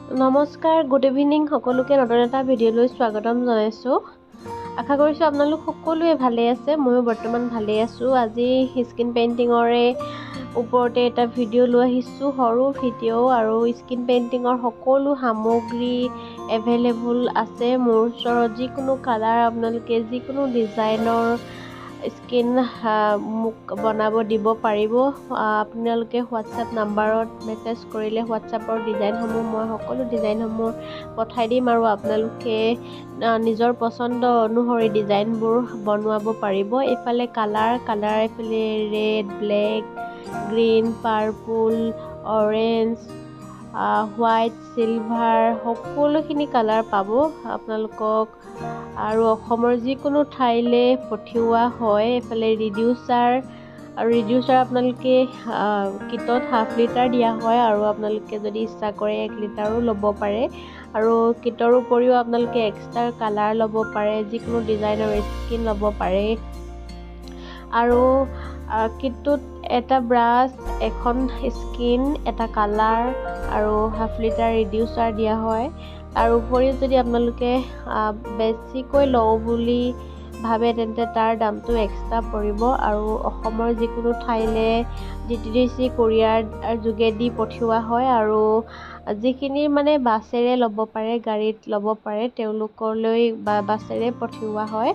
নমস্কাৰ, good evening সকলোকে। নতুন এটা ভিডিঅ'লৈ স্বাগতম জনাইছোঁ। আশা কৰিছোঁ আপোনালোক সকলোৱে ভালেই আছে। ময়ো বৰ্তমান ভালেই আছোঁ। আজি স্কিন পেইণ্টিঙৰে ওপৰতে এটা ভিডিঅ' লৈ আহিছোঁ, সৰু ভিডিঅ'। আৰু স্কিন পেইণ্টিঙৰ সকলো সামগ্ৰী এভেইলেবল আছে মোৰ ওচৰত। যিকোনো কালাৰ আপোনালোকে যিকোনো ডিজাইনৰ স্কিন মোক বনাব দিব পাৰিব। আপোনালোকে হোৱাটছআপ নাম্বাৰত মেছেজ কৰিলে হোৱাটছআপৰ ডিজাইনসমূহ, মই সকলো ডিজাইনসমূহ পঠাই দিম আৰু আপোনালোকে নিজৰ পচন্দ অনুসৰি ডিজাইনবোৰ বনোৱাব পাৰিব। এইফালে কালাৰ এইফালে red, black, green, purple, orange, white, silver সকলোখিনি কালাৰ পাব আপোনালোকক আৰু অসমৰ যিকোনো ঠাইলৈ পঠিওৱা হয়। এইফালে ৰিডিউচাৰ, আৰু ৰিডিউচাৰ আপোনালোকে কিটত হাফ লিটাৰ দিয়া হয় আৰু আপোনালোকে যদি ইচ্ছা কৰে 1 লিটাৰো ল'ব পাৰে। আৰু কিটৰ উপৰিও আপোনালোকে এক্সট্ৰা কালাৰ ল'ব পাৰে, যিকোনো ডিজাইনৰ স্কিন ল'ব পাৰে। আৰু কিটটোত এটা ব্ৰাছ, এখন স্কিন, এটা কালাৰ আৰু হাফ লিটাৰ ৰিডিউচাৰ দিয়া হয়। তাৰ উপৰিও যদি আপোনালোকে বেছিকৈ লওঁ বুলি ভাবে, তেন্তে তাৰ দামটো এক্সট্ৰা পৰিব। আৰু অসমৰ যিকোনো ঠাইলৈ ডিটিডিচি কোৰিয়াৰ যোগেদি পঠিওৱা হয়। আৰু যিখিনি মানে বাছেৰে ল'ব পাৰে, গাড়ীত ল'ব পাৰে, তেওঁলোকলৈ বা বাছেৰে পঠিওৱা হয়।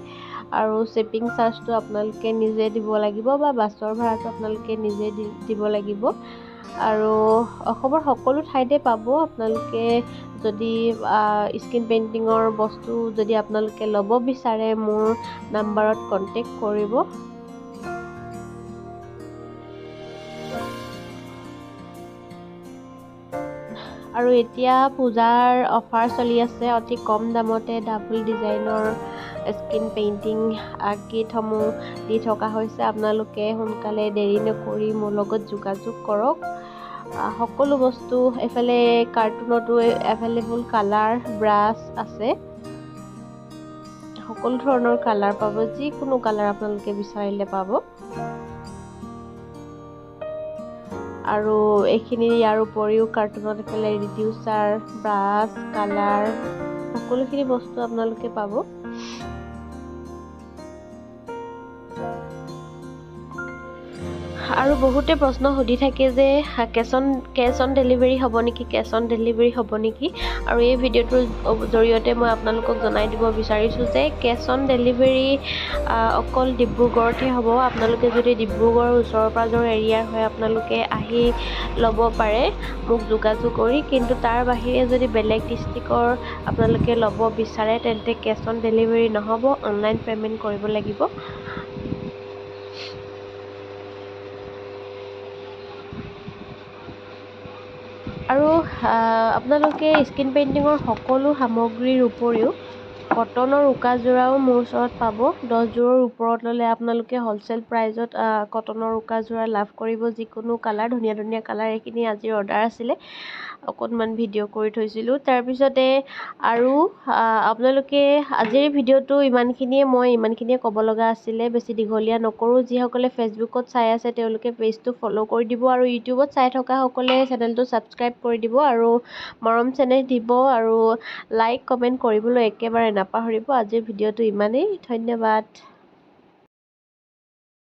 আৰু শ্বিপিং চাৰ্জটো আপোনালোকে নিজে দিব লাগিব বা বাছৰ ভাড়াটো আপোনালোকে নিজে দিব লাগিব। আৰু অসমৰ সকলো ঠাইতে পাব। আপোনালোকে যদি স্কিন পেইণ্টিঙৰ বস্তু যদি আপোনালোকে ল'ব বিচাৰে, মোৰ নাম্বাৰত কণ্টেক্ট কৰিব। আৰু এতিয়া পূজাৰ অফাৰ চলি আছে। অতি কম দামতে ডাবল ডিজাইনৰ স্কিন পেইণ্টিং কিটসমূহ দি থকা হৈছে। আপোনালোকে সোনকালে দেৰি নকৰি মোৰ লগত যোগাযোগ কৰক। সকলো বস্তু এইফালে কাৰ্টুনতো এভেইলেবল, কালাৰ, ব্ৰাছ আছে, সকলো ধৰণৰ কালাৰ পাব। যিকোনো কালাৰ আপোনালোকে বিচাৰিলে পাব। আৰু এইখিনি ইয়াৰ উপৰিও কাৰ্টুনত এইফালে ৰিডিউচাৰ, ব্ৰাছ, কালাৰ সকলোখিনি বস্তু আপোনালোকে পাব। আৰু বহুতে প্ৰশ্ন সুধি থাকে যে কেছ অন ডেলিভাৰী হ'ব নেকি, কেছ অন ডেলিভাৰী হ'ব নেকি? আৰু এই ভিডিঅ'টোৰ জৰিয়তে মই আপোনালোকক জনাই দিব বিচাৰিছোঁ যে কেছ অন ডেলিভাৰী অকল ডিব্ৰুগড়তহে হ'ব। আপোনালোকে যদি ডিব্ৰুগড়ৰ ওচৰৰ পাজৰৰ এৰিয়াৰ হয়, আপোনালোকে আহি ল'ব পাৰে মোক যোগাযোগ কৰি। কিন্তু তাৰ বাহিৰে যদি বেলেগ ডিষ্ট্ৰিক্টৰ আপোনালোকে ল'ব বিচাৰে, তেন্তে কেছ অন ডেলিভাৰী নহ'ব, অনলাইন পে'মেণ্ট কৰিব লাগিব। আৰু আপোনালোকে স্কিন পেইণ্টিঙৰ সকলো সামগ্ৰীৰ উপৰিও কটনৰ উকাযোৰাও মোৰ ওচৰত পাব। 10 যোৰৰ ওপৰত ল'লে আপোনালোকে হ'লচেল প্ৰাইজত কটনৰ উকাযোৰা লাভ কৰিব, যিকোনো কালাৰ, ধুনীয়া ধুনীয়া কালাৰ। এইখিনি আজিৰ অৰ্ডাৰ আছিলে, অকণমান ভিডিঅ' কৰি থৈছিলোঁ। তাৰপিছতে আৰু আপোনালোকে আজিৰ ভিডিঅ'টো ইমানখিনিয়ে, মই ইমানখিনিয়ে ক'ব লগা আছিলে, বেছি দীঘলীয়া নকৰোঁ। যিসকলে ফেচবুকত চাই আছে, তেওঁলোকে পেজটো ফ'ল' কৰি দিব আৰু ইউটিউবত চাই থকাসকলে চেনেলটো ছাবস্ক্ৰাইব কৰি দিব আৰু মৰম চেনেহ দিব আৰু লাইক, কমেণ্ট কৰিবলৈ একেবাৰে নাপাহৰিব। আজিৰ ভিডিঅ'টো ইমানেই, ধন্যবাদ।